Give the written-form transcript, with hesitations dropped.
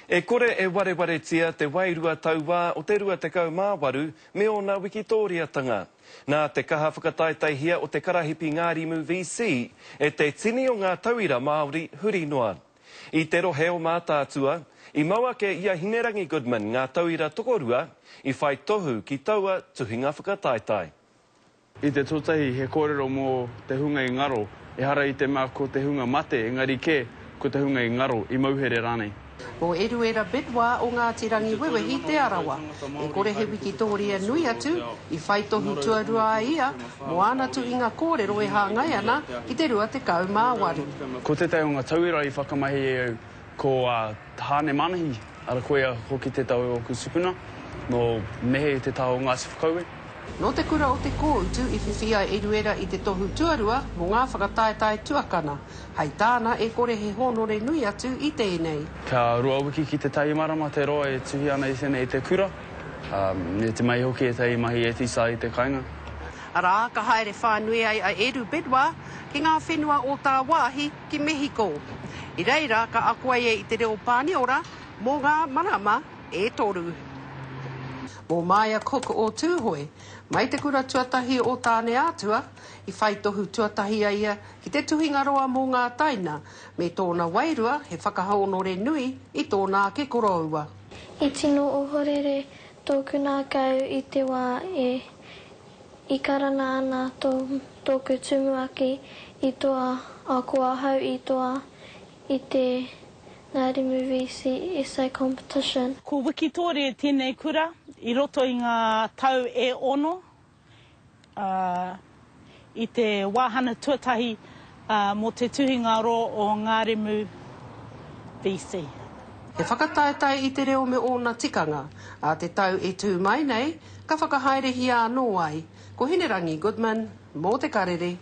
E kore e warewaretia te wairua tauā o te 28 me ōna wikitōriatanga. Nā te kaha whakataetaehia o te karahipi Ngārimu VC e te tini o ngā tauira Māori huri noa. I te rohe o Mātaatua, i mau ake i a Hinerangi Goodman ngā tauira tokorua i whai tohu ki taua tuhinga whakataetae. I te tuatahi he kōrero mō te hunga i ngaro, ehara i te mea ko te hunga mate, engari kē, ko te hunga i ngaro, i mauhere rānei. Ko Eruera Bidois o Ngāti Rangiwewehi Te Arawa. E kore he wikitōria nui atu, i whai tohu tuarua ai ia mō āna tuhinga kōrero e hāngai ana ki te 28. Ko tētahi o ngā tauira i whakamahi e au ko Tāne Manahi, ara koia hoki tētahi o ōku tupuna, nō nehe i te taha o Ngāti Whakaue. Nō te kura o Te Kōutu i whiwhi ai Eruera i te tohu tuarua mō ngā whakataetae tuakana. Hei tāna e kore he hōnore nui atu i tēnei. Kia rua wiki ki te tahi marama te roa e tuhi ana i tēnei i te kura, me te mahi hoki ētahi mahi ētisa i te kainga. Arā, ka haere whānui ai a Eru Bidois ki ngā whenua o tāwāhi ki Mehiko. I reira ka ako ai ia i te reo Pāniora mō ngā marama e toru. Mō Maia Cook o Tūhoe, mai te kura tuatahi o Tāneatua, i whai tohu tuatahi a ia ki te tuhinga roa mō ngā taina, me tōna wairua he whakahōnore nui i tōna ake koroua. I tino ohorere tōku ngākau i te wā e i karanga ana tōku tumuaki i toa, ā, ko ahau i toa i te Ngārimu VC Essay Competition. Ko Wikitōria tēnei kura i roto i ngā tau e ono, ā, i te wāhana tuatahi mō te tuhinga roa o Ngārimu VC. He whakataetae i te reo me ōna tikanga, ā te tau e tū mai nei, ka whakahaerehia anō ai. Ko Hinerangi Goodman, mō Te Karere.